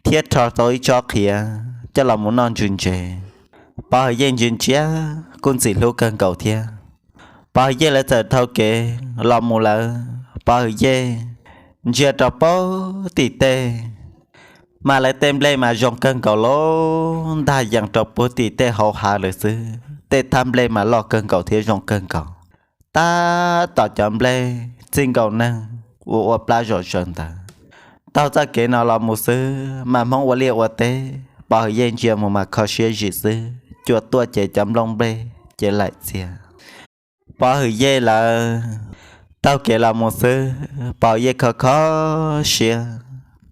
thiab rho tau ib tsob qhiav coj los mus noj ntsws ntsev. Pov Hwm Yej ntsia ntsia kuj ntxim hlub kawg nkaus thiab. Pov Hwm Yej lawv txawm taug kev los mus lawm, Pov Hwm Yej ntsia rau puag tim tej, mas lawv tej nplej mas zoo kawg nkaus li, ntag yees rau puag tim tej hauv hav lawm xwb. Tej thaj nplej mas loj kawg nkaus thiab zoo kawg nkaus, tab tom cov nplej txij nkaus neeg uas ua plab zom zaws ntawd. Taug txoj kev no los mus xwb mas Hmoob ua liaj ua teb, Pov Hwm Yej ntsia mus mas kho siab zim xwb, cua tuaj ces cov nplooj nplej ces laim txias. Pov Hwm Yej lawv taug kev los mus xwb, Pov Hwm Yej kho kho siab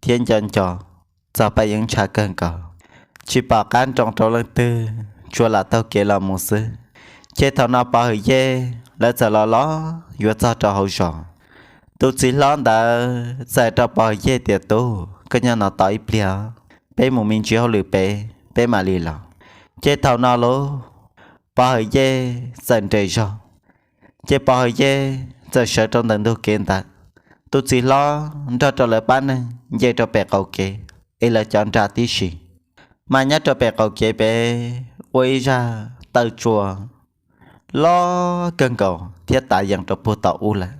thiab nco nco txog paj yeeb ntsha kawg nkaus, tsis pom qab nroo rau leej twg, tsuas lam taug kev los mus xwb. Ces thaum no Pov Hwm Yej lawv txawm los los yuav txog rau hauv zos. Tus txiv hlob ntawd txawm rau Pov Hwm Yej tias, Tub, koj nyob no tos ib pliag, peb mus me ntsis hauj lwm pem, peb mam li los. Ces thaum no los Pov Hwm Yej txawm nres zog, ces Pov Hwm Yej txawm sawv rau ntawm ntug kev ntawd. Tus txiv hlob nrog rau lawv pab neeg nce rau pem qaum kev, es lawv cov nra tib si mas nyob rau pem qaum kev pem ua ib zaj taw tsua loj kawg nkaus thiab tav yees rau puag tom ub lawm.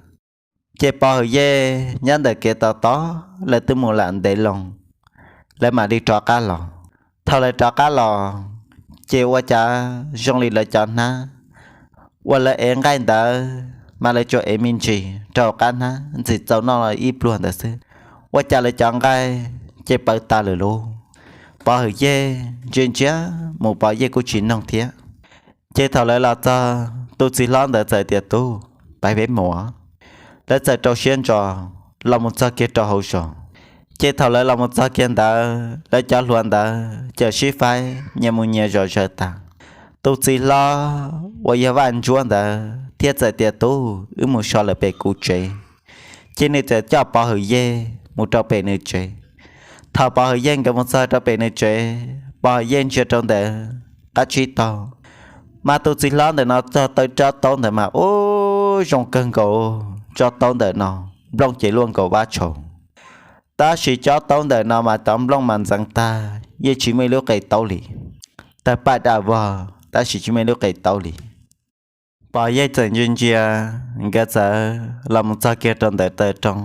Ces Pov Hwm Yej nyob ntawm kev tos tos lawv twb mus lam ntev loo, lawv mam li rov qab los. Thaum lawv rov qab los, ces ua cas zoo li lawv cov hnab uas lawv ev nqaij ntawd mas lawv tsuas ev me ntsis rau hauv qab hnab ntxim txaus noj ib pluag ntawd xwb, ua cas lawv cov nqaij ces pawv tas lawm lauj. Pov Hwm Yej ntsia ntsia mus Pov Hwm Yej kuj tsis noog thiab. Ces thaum lawv los txog, tus txiv hlob ntawd txawm tias, Tub, peb mus. Lawv txawm rau siab ntso los mus txog kiag rau hauv zos. Ces thaum lawv los mus txog kiag ntawd, lawv cov hluas ntawd cawm sib faib nyias mus nyias zom zaws tas. Tus txiv hlob uas yog Vaj Ntsuab ntawd thiaj txawm tias, Tub, wb mus so lawm pem kuv tsev. Ces nws txawm coj Pov Hwm Yej mus rau pem nws tsev. Thaum Pov Hwm Yej nkawd mus txog rau pem nws tsev, Pov Hwm Yej ntsia rau ntawm qab tsib taug, mas tus txiv hlob ntawm no txog taw tsob taub ntawd mas ub zoo kawg nkaus, tsob taub ntawm no nplooj ces luaj nkaus vab tshaus. Tab sis tsob taub ntawm no mas cov nplooj mas ntxeev tag, yeej tsis muaj ib lub qe taub li. Tawg paj daj vog tab sis tsis muaj ib lub qe taub li. Pov Yej txawm ntsia ntsia, nkawd txawm los mus txog kiag rau ntawm taw roob.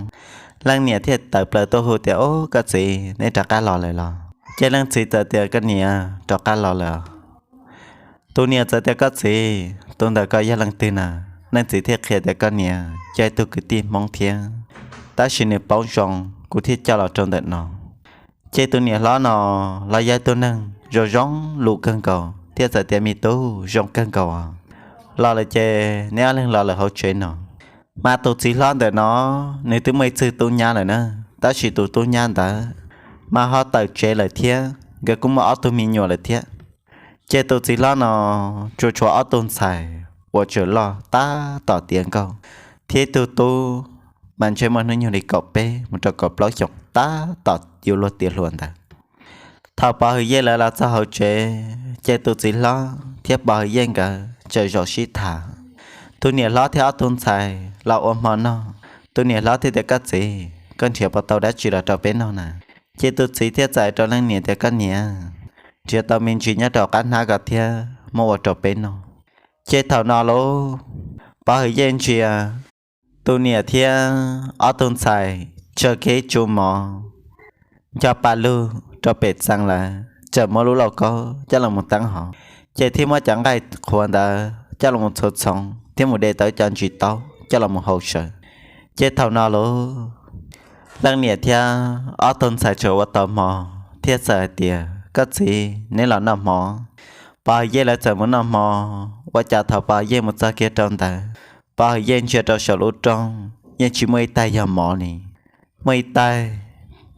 Leej niam thiaj tawm plaws tuaj hu tias, Ub, koj txiv, neb rov qab los lawm los? Ces leej txiv txawm tias, Koj niam, rov qab los lawm. Tus niam txawm tias, Koj txiv, tus ntawm ko yog leej twg na? Leej txiv thiaj qhia tias, Koj niam, yog ib tug kwv tij Hmoob thiab, tab sis nws paub zoo, kuv thiaj coj los rau ntawm no. Ces tus niam hlob no los yog ib tug neeg zoo zoo lus kawg nkaus thiaj txawm tias, Me tub, zoo kawg nkaus os. Los lawm ces neb ob leeg los lawm hauv tsev no. Mas tus txiv hlob ntawm no, nws twb muaj ib txwg tub nyab lawm na, tab sis tus tub nyab ntawd mas ho tawm tsev lawm thiab, nkawd kuj muaj ob tug me nyuam lawm thiab. Ces tus txiv hlob no tsuas tshuav ob tug ntxhais, uas tseem loj tab tom tiav nkauj, thiab ib tug tub mas ntshe muaj hnub nyoog li kaum peb mus rau kaum plaub xyoos tab tom yuav luag tiav hluas ntawd. Thaum Pov Hwm Yej lawv los txog hauv tsev ces tus txiv hlob thiab Pov Hwm Yej nkawd txawm zaum sib tham. Tus niam hlob thiab ob tug ntxhais los ua hmo noj. Tus niam hlob thiaj tias, Koj txiv, koj nrhiav puas tau dab tsi los rau peb noj na? Ces tus txiv thiaj txais rau leej niam tias, Koj niam, nrhiav tau me ntsis nyob rau qab hnab ko thiab muab ua rau peb noj. Ces thaum no lauj, Pov Hwm Yej ntsia tus niam thiab ob tug ntxhais tsaws kiag ib tsu mov, nco pa lug rau pem txee lawm, txawm muab lub lauj kaub coj los mus teeb hauv, ces thiaj muab cov nqaij qhuav ntawd coj los mus txhoov txhoov thiab mus de tau cov ntsis taub coj los mus hau sawv. Ces thaum no lauj, leej niam thiab ob tug ntxhais txawm ua tau hmo thiab txawm hais tias, Koj txiv, neb los noj hmo. Pov Hwm Yej lawv txawm mus noj hmo. Ua cas thaum Pov Hwm Yej mus txog kiag rau ntawd, Pov Hwm Yej ntsia rau saum lub rooj yeej tsis muaj ib taig yog mov li. Muaj ib taig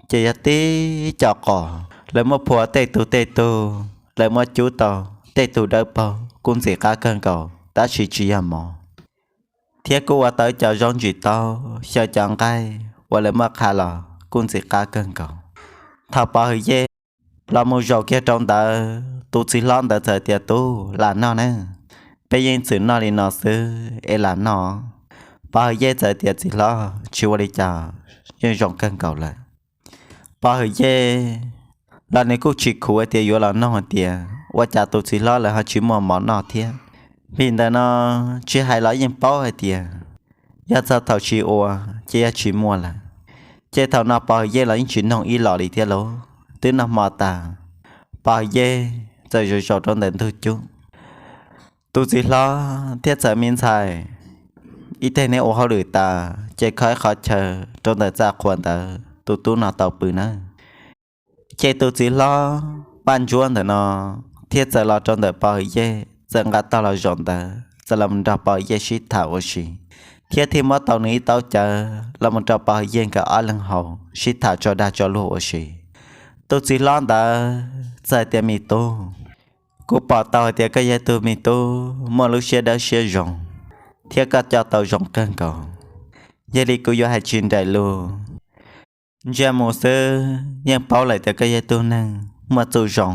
ces yog tib co qos, lawv muab phua tej tug tej tug, lawv muab cub tau tej tug dawb paug kuj ntxim qab kawg nkaus tab sis tsis yog mov, thiab kuj ua tau ib co zaub ntsis taub xyaw cov nqaij uas lawv muab qha los kuj ntxim qab kawg nkaus. Thaum Pov Hwm Yej los mus zaum kiag rau ntawd, tus txiv hlob ntawd txawm tias, Tub, lam noj na, peb yeej txwm noj li no xwb es lam noj. Pov Hwm Yej txawm tias, Txiv hlob, tsis ua li cas, yeej zoo kawg nkaus lawm. Pov Hwm Yej los nws kuj tsis khuv hais tias yuav los nug hais tias ua cas tus txiv hlob lawv ho tsis muaj mov noj thiab. Vim ntawm no tsis hais los yeej paub hais tias yog txog thaum tsis ua ces yog tsis muaj lawm. Ces thaum no Pov Hwm Yej los yeej tsis nug ib los li thiab lauj. Twb noj hmo tas, Pov Hwm Yej txawm zaum zaum rau ntawm ntug cub. Tus txiv hlob thiaj txawm, Me ntxhais, ib teg neb ua hauj lwm tas ces kho ib qho chaw rau ntawm txaj qhua ntawd, tus tub no tau pw nawb. Ces tus txiv hlob Paj Ntsuab ntawm no thiaj txawm los rau ntawm Pov Hwm Yej, txawm nqa tog los zaum ntawd, txawm los nrog Pov Hwm Yej sib tham ua si, thiab thiaj muab tau nws ib taub cawv los mus rau Pov Hwm Yej nkawd ob leeg haus sib tham tso dag tso luag ua si. Tus txiv hlob ntawd txawm tias, Me tub, kuv pom tau hais tias koj yog ib tug me tub muaj lub siab dawb siab zoo, thiab koj coj tau zoo kawg nkaus. Yog li kuv yuav hais tsis nraim lus, ntsia mus xwb yeej paub lawm tias koj yog ib tug neeg muaj txuj zoo.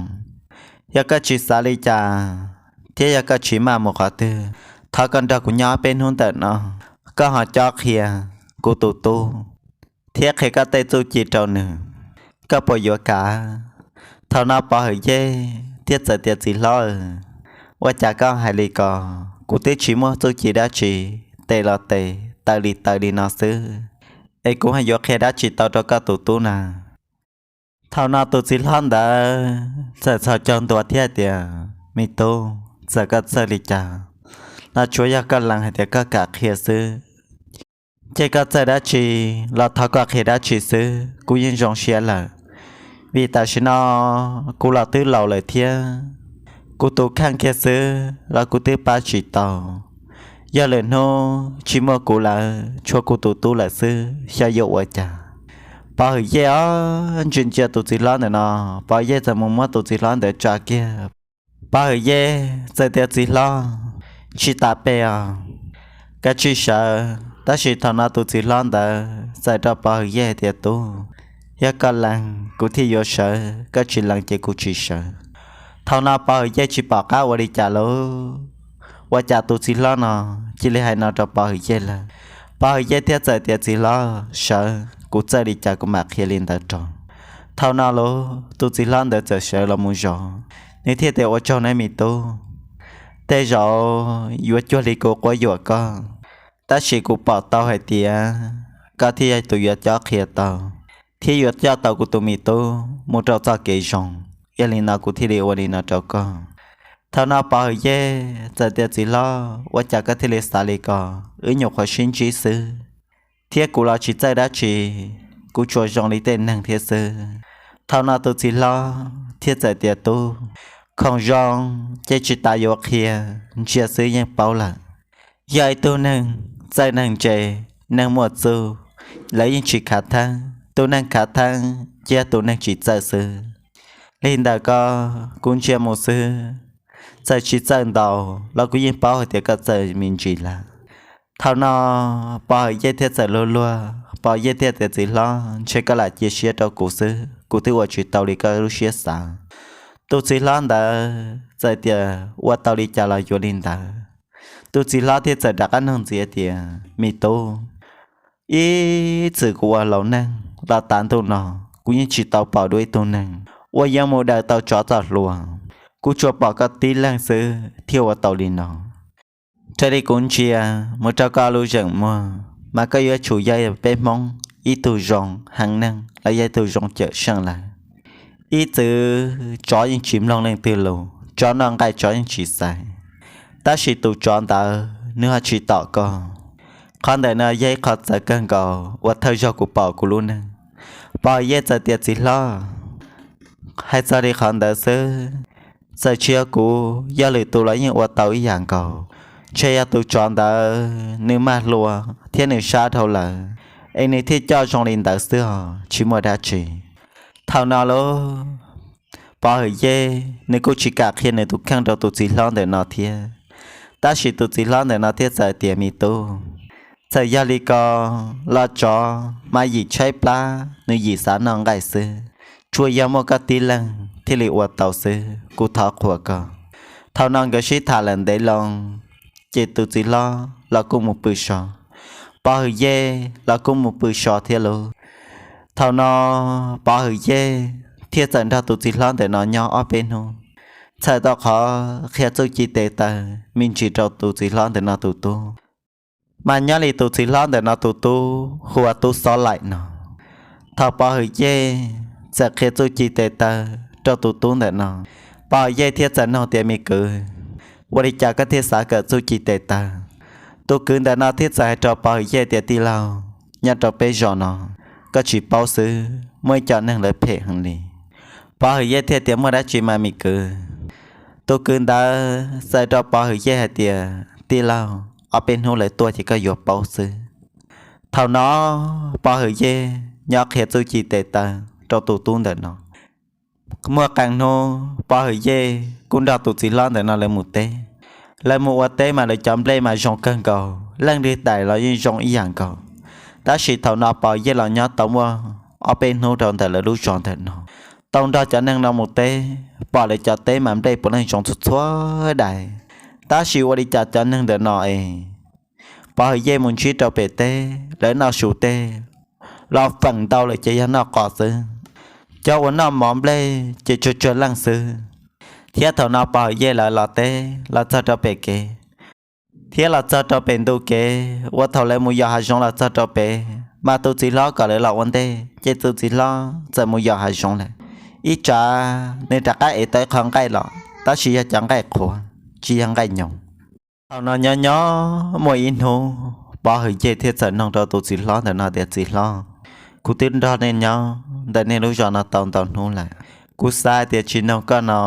Yog koj tsis xav li cas, thiab yog koj tsis maj mus qhov twg, thov koj nrog kuv nyob peb hnub ntawm no, koj ho cob qhia kuv tus tub thiab qhia koj tej txuj ci rau nws, koj puas yuav kam? Thaum no Pov Hwm Yej thiaj txawm tias, Txiv hlob, ua cas koj hais li ko? Kuv twb tsis muaj txuj ci dab tsi, tes los tes, taw li taw li no xwb, es kuv ho yuav qhia dab tsi tau rau koj tus tub na? Thaum no tus txiv hlob ntawd txawm txhos caug ntua thiab tias, Me tub, txawm koj txawj li cas los tsuav yog koj lees hais tias koj kam qhia xwb, ces koj txawj dab tsi los thov koj qhia dab tsi xwb kuv yeej zoo siab lawm. Vim tam sim no kuv los twb laus lawm thiab, kuv tus kheej kiag xwb los kuv twb pab tsis tau. Yog lwm hnub tsis muaj kuv lawm, tshuav kuv tus tub lawm xwb xyov yuav ua cas. Pov Hwm Yej ob ntsia ntsia tus txiv hlob ntawm no, Pov Hwm Yej txawm mus muab tus txiv hlob ntawd tsa kiag. Pov Hwm Yej txawm tias, Txiv hlob, tsis tas pes os, kav tsij sawv. Tab sis thaum no tus txiv hlob ntawd txawm rau Pov Hwm Yej hais tias, Tub, yog koj lees kuv thiaj yuav sawv, koj tsis lees ces kuv tsis sawv. Thaum no Pov Hwm Yej tsis pom qab ua li cas lauj, ua cas tus txiv hlob no cia li hais no rau Pov Hwm Yej lawm. Pov Hwm Yej thiaj txawm tias, Txiv hlob, sawv, kuv txawj li cas kuv mam qhia li ntawd rau. Thaum no lauj, tus txiv hlob ntawd txawm sawv los mus zov, nws thiaj tias, Ua tsaug nawb me tub, tej zaum yuav cuag li kuv quab yuam koj, tab sis kuv pom tau hais tias koj thiaj yog tus yuav cob qhia tau thiab yuav coj tau kuv tus me tub mus rau txoj kev zoo. Yog li no kuv thiaj li ua li no rau koj. Thaum no Pov Hwm Yej txawm tias, Txiv hlob, ua cas koj thiaj li xav li ko? Wb nyuam qhuav sib ntsib xwb, thiab kuv los tsis txawj dab tsi, kuv tsuas zoo li tej neeg thiab xwb. Thaum no tus txiv hlob thiaj txawm tias, Tub, khoom zoo ces tsis tas yuav qhia, ntsia xwb yeej paub lawm. Yog ib tug neeg txawj neeg ntse, neeg muaj txuj, lawv yeej tsis khav theeb. Tus neeg khav theeb ces yog tus neeg tsis txawj xwb. Li ntawm ko, kuv ntsia mus xwb, Txawm tsis txawj ntau los kuv yeej paub hais tias koj txawj me ntsis lawm. Thaum no Pov Hwm Yej thiaj txawm luag luag, Pov Hwm Yej thiaj tias, Txiv hlob, ntshe koj lam cia siab rau kuv xwb, kuv twb ua tsis tau li koj lub siab xav. Tus txiv hlob ntawd txawm tias, Ua tau li cas los yuav li ntawd. Tus txiv hlob thiaj txawm rov qab nug ntxiv tias, Me tub, ib txwm kuv ua laus neeg los tav ntuj no, kuv yeej tsis tau pom dua ib tug neeg uas yuav mus daws tau tsov txoj hlua. Kuv tsuas pom koj tib leeg xwb thiaj ua tau li no. Raws li kuv ntsia mus rau koj lub zeem muag mas koj yuav tsum yog peb Hmoob ib tug zoo heev neeg los yog ib tug zoo cawm seej lawm. Ib txwm tsov yeej tsis mloog leej twg lus, tsov noj nqaij tsov yeej tsis xaiv, tab sis tus tsov ntawd nws ho tsis tom koj. Qhov ntawm no yog ib qho txawv kawg nkaus uas thawj zaug kuv pom kuv lub neej. Pov Hwm Yej txawm tias, Txiv hlob, hais txog li qhov ntawd xwb, txawm tsis yog kuv, yog lwm tus los yeej ua tau ib yam nkaus. Ntshe yog tus tsov ntawd nws maj hlua thiab nws sab dhau lawm es nws thiaj coj zoo li ntawd xwb os, tsis muaj dab tsi. Thaum no lub Pov Hwm Yej nws kuj tsis kam qhia nws tus kheej rau tus txiv hlob ntawm no thiab, tab sis tus txiv hlob ntawm no thiaj txawm tias, Me tub, txawm yog li ko los tsov mas yim tshaib plab nws yim xav noj nqaij xwb, tsuas yog muaj koj tib leeg thiaj li ua tau xwb, kuv thov qhuas koj. Thaum no nkawd sib tham lawm ntev loo, ces tus txiv hlob los kuj mus pw so, Pov Hwm Yej los kuj mus pw so thiab lauj. Thaum no Pov Hwm Yej thiaj txawm nrog tus txiv hlob ntawm no nyob ob peb hnub, txhawm tau qhov qhia txuj ci tes taw me ntsis rau tus txiv hlob ntawm no tus tub. Mas nyob li tus txiv hlob ntawm no tus tub hu ua Tub Xob Laim no. Thaum Pov Hwm Yej txawm qhia txuj ci tes taw rau tus tub ntawm no, Pov Hwm Yej thiaj txawm nug tias, Me kwv, ua li cas koj thiaj xav kawm txuj ci tes taw? Tus kwv ntawm no thiaj txawm hais rau Pov Hwm Yej tias, Tij laug, nyob rau peb zos no, koj tsis paub xwb, muaj ib co neeg lawv phem heev li. Pov Hwm Yej thiaj tias, Muaj dab tsi mas me kwv? Tus kwv ntawd txawm rau Pov Hwm Yej hais tias, Tij laug, ob peb hnub lawv tuaj ces koj yuav paub xwb. Thaum no Pov Hwm Yej nyob qhia txuj ci tes taw rau tus tub ntawm no. Muaj qee hnub Pov Hwm Yej kuj nrog tus txiv hlob ntawm no lawv mus teb. Lawv mus ua teb mas lawv cov nplej mas zoo kawg nkaus, leej twg daim los yeej zoo ib yam nkaus. Tab sis thaum no Pov Hwm Yej los nyob tau muaj ob peb hnub rau ntawm lawv lub zos ntawm no, tau nrog cov neeg no mus teb, pom lawv cov teb mas nplej puav leej zoo txhua txhua daim. Tab sis ua li cas cov neeg ntawm no es Pov Hwm Yej mus ntsib rau pem teb, lawv noj su teb los feem ntau lawm ces yog noj qos xwb. Cov uas noj mov nplej ces tsuag tsuag leej xwb. Thiab thaum no Pov Hwm Yej lawv los teb los txog rau pem kev, thiab los txog rau pem ntu kev uas thaum lawv mus yos hav zoov los txog rau pem, mas tus txiv hlob kom lawv los ua ntej, ces tus txiv hlob txawm mus yos hav zoov lawm. Ib tsam nws rov qab ev tau ib qho nqaij los, tab sis yog cov nqaij qhuav, tsis yog nqaij nyoos. Thaum no nyob nyob muaj ib hnub Pov Hwm Yej thiaj txawm nug rau tus txiv hlob ntawm no tias, Txiv hlob, kuv twb nrog nej nyob ntawm nej lub zos no tau ntau hnub lawm. Kuv xav hais tias tsis nug koj no,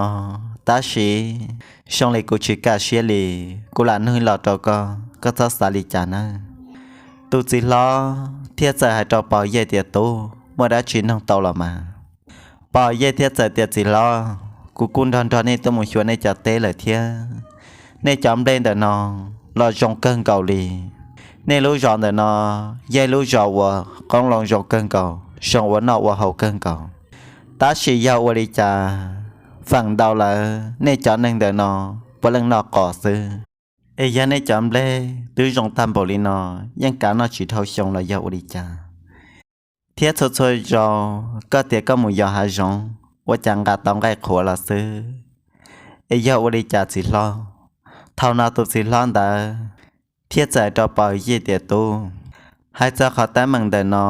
tab sis zoo li kuv tsis kaj siab li, kuv lam nug los rau koj, koj txhob xav li cas nawb. Tus txiv hlob thiaj txawm hais rau Pov Hwm Yej tias, Tub, muaj dab tsi nug tau los mas? Pov Hwm Yej thiaj txawm tias, Txiv hlob, kuv kuj nrog nrog nej tuaj mus xyuas nej cov teb lawm thiab. Nej cov nplej ntawm no los zoo kawg nkaus li. Nej lub zos ntawm no yog ib lub zos uas qoob loo zoo kawg nkaus, zoo ua noj ua haus kawg nkaus. Tab sis yog ua li cas feem ntau lawm nej cov neeg ntawm no puav leej noj qos xwb. Es yog nej cov nplej twb zoo tag npaum li no, yeej kav noj tsis dhau xyoo los yog ua li cas? Thiab txhua txhua zaus koj tias koj mus yos hav zoov, ua cas nqa tau nqaij qhuav los xwb? Es yog ua li cas txiv hlob? Thaum no tus txiv hlob ntawd thiaj txawm rau Pov Hwm Yej tias, Tub, hais txog qhov teeb meem ntawm no,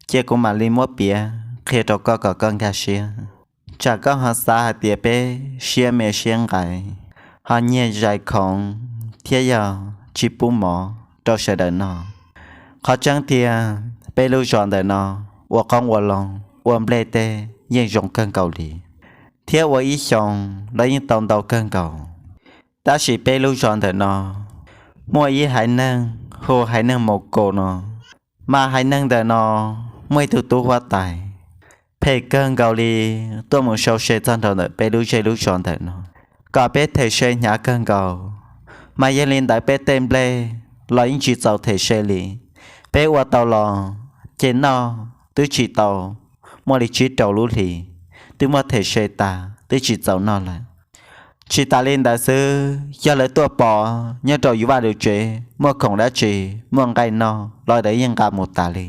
cia kuv mam li muab piav qhia rau koj kom koj nkag siab. Tsam koj ho xav hais tias peb siab me siab nqaim, ho nyiag zais khoom thiab yog tsis pub mov rau sawv daws noj. Qhov tseeb tiag, peb lub zos ntawm no ua qoob ua loo, ua nplej teb yeej zoo kawg nkaus li, thiab ua ib xyoos los yeej tau ntau kawg nkaus. Tab sis peb lub zos ntawm no muaj ib haiv neeg hu haiv neeg Mus Kaus no, mas haiv neeg ntawm no muaj ib tug tub huab tais phem kawg nkaus li tuaj mus sau se txog nrho ntawm peb lub zej lub zos ntawm no. kom peb them se hnyav kawg nkaus. Mas yog li ntawd peb tej nplej los yeej tsis txaus them se li. Peb ua tau los ces noj twb tsis tau, muaj li tsib rau lub hlis twb muab them se tas twb tsis txaus noj lawm. Tsis tas li ntawd xwb, yog lawv tuaj pom nyob rau yus vaj yus tsev muaj khoom dab tsi, muaj nqaij noj los lawv yeej nqa mus tas li.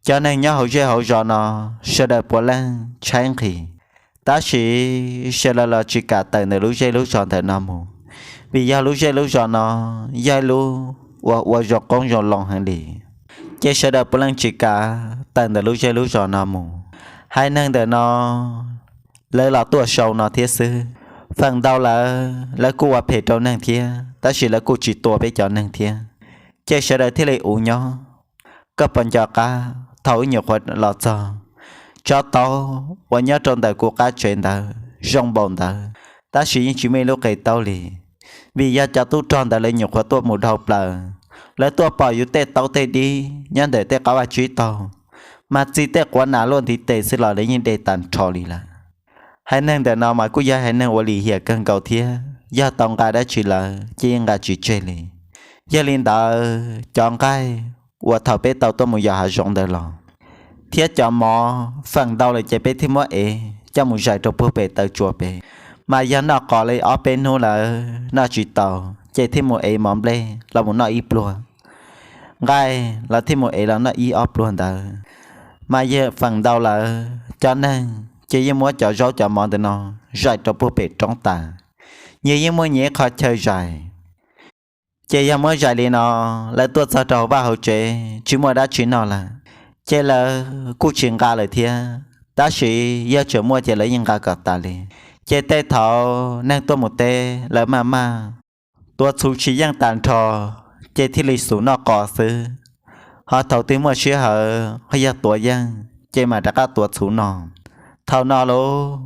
Cov neeg nyob hauv zej hauv zos no sawv daws puav leej tshaib nqhis, tab sis sawv daws los tsis kam tawm ntawm lub zej lub zos ntawm no mus, vim yog lub zej lub zos no yog ib lub uas ua zoo qoob zoo loo heev li. Ces sawv daws puav leej tsis kam tawm ntawm lub zej lub zos no mus. Haiv neeg ntawm no lawv los tuaj sau no thiab xwb. Feem ntau lawv, lawv kuj ua phem rau neeg thiab, tab sis lawv kuj tsis tua peb cov neeg thiab. Ces sawv daws thiaj li uv nyob. Koj puas nco qab thaum wb nyuam qhuav los txog, tsob taub uas nyob rau ntawm kuv qab tsev ntawd zoo npaum ntawd, tab sis yeej tsis muaj ib lub qe taub li. Vim yog cov tub rog ntawd lawv nyuam qhuav tuaj mus dhau plaws, lawv tuaj pom yus tej taub tej dib nyob ntawm tej qab vaj tsib taug, mas txi tej quav nas luaj ntiv tes xwb los lawv yeej de tag nrho li lawm. Haiv neeg ntawm no mas kuj yog haiv neeg ua lim hiam kawg nkaus thiab, yog tau nqa dab tsi lawm ces yeej nqa tsis tseg li. Yog li ntawd cov nqaij uas thaum peb tau tuaj mus yos hav zoov ntawd los, thiab cov mov feem ntau lawm ces peb thiaj muab ev coj mus zais rau puag pem taw tsua pem. Mas yog noj qos li ob peb hnub lawm noj tsis tau, ces thiaj mus ev mov nplej los mus noj ib pluag, nqaij los thiaj mus ev los noj ib ob pluag ntawd. Mas yog feem ntau lawm cov neeg ces yeej muab cov zaub cov mov ntawm no zais rau puag pem roob tas, yog yeej muaj nyias ib qho chaw zais. Ces yog muab zais li no, lawv tuaj txog rau hauv vaj hauv tsev tsis muaj dab tsi noj lawm, ces lawv kuj tsis nqa lawm thiab, tab sis yog tseem muaj ces lawv yeej nqa kom tas li. Ces tej thaum neeg tuaj mus teb lawv maj maj tuav txhuv tsis yeej tag nrho, ces thiaj li xub noj qos xwb. Ho thaum twg muaj sij hawm ho yog tuav yeej ces mam rov qab tuav txhuv no. Thaum no lub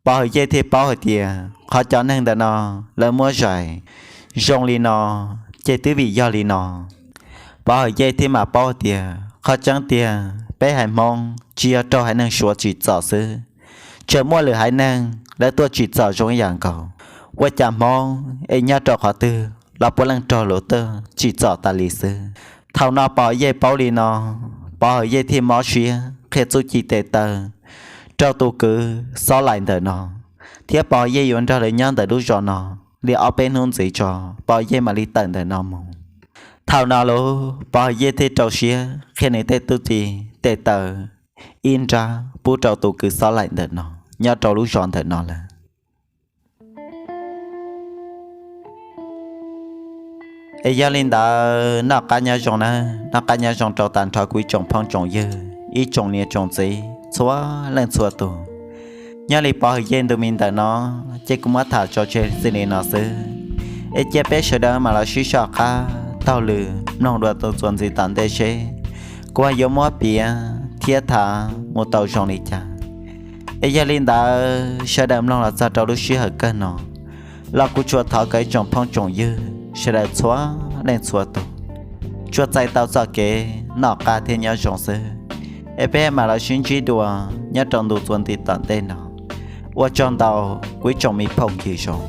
Pov Hawm Yej thiaj paub hais tias qhov cov neeg ntawm no lawv muab zais zoo li no, ces twb vim yog li no. Pov Hawm Yej thiaj mam paub hais tias qhov tseeb tiag peb haiv Hmoob tsis yog raug haiv neeg Suav tsim txom xwb, tseem muaj lwm haiv neeg lawv tuaj tsim txom zoo ib yam nkaus. Ua cas Hmoob es nyob rau qhov twg los puav leej raug luag tuaj tsim txom tas li xwb. Thaum no Pov Hawm Yej paub li no, Pov Hawm Yej thiaj mob siab qhia txuj ci tes taw rau tus kwv Xob Laim ntawm no, thiab Pov Hawm Yej yuav nrog lawv nyob ntawm lub zos no li ob peb hnub ntxiv tso, Pov Hawm Yej mam li tawm ntawm no mus. Thaum no lub Pov Hawm Yej thiaj rau siab qhia nws tej txuj ci tes taw ib nrab pub rau tus kwv Xob Laim ntawm no nyob rau lub zos ntawm no lawm. Es yog li ntawd noj qab nyob zoo nawb, noj qab nyob zoo rau tag nrho kuv ib tsoom phooj tsoom ywg, ib tsoom niam tsoom txiv txhua leej txhua tus. Nyob li Pov Hawm Yej ntu me ntawm no ces kuv muab tham tso tseg xws li no xwb, es cia peb sawv daws mam los sib soj qab taug lw mloog dua tus txuas ntxiv tom ntej seb kuv ho yuav muab piav thiab tham mus tau zoo li cas. Es yog li ntawd sawv daws mloog los txog rau lub sij hawm kawg no los kuv tsuas thov kom ib tsoom phooj tsoom ywg sawv daws txhua leej txhua tus tsuas txais tau txoj kev noj qab thiab nyob zoo xwb, es peb mam los sib ntsib dua nyob rau ntu txuas ntxiv tom ntej no. Ua tsaug ntau kuv ib tsoom me phooj ywg zoo.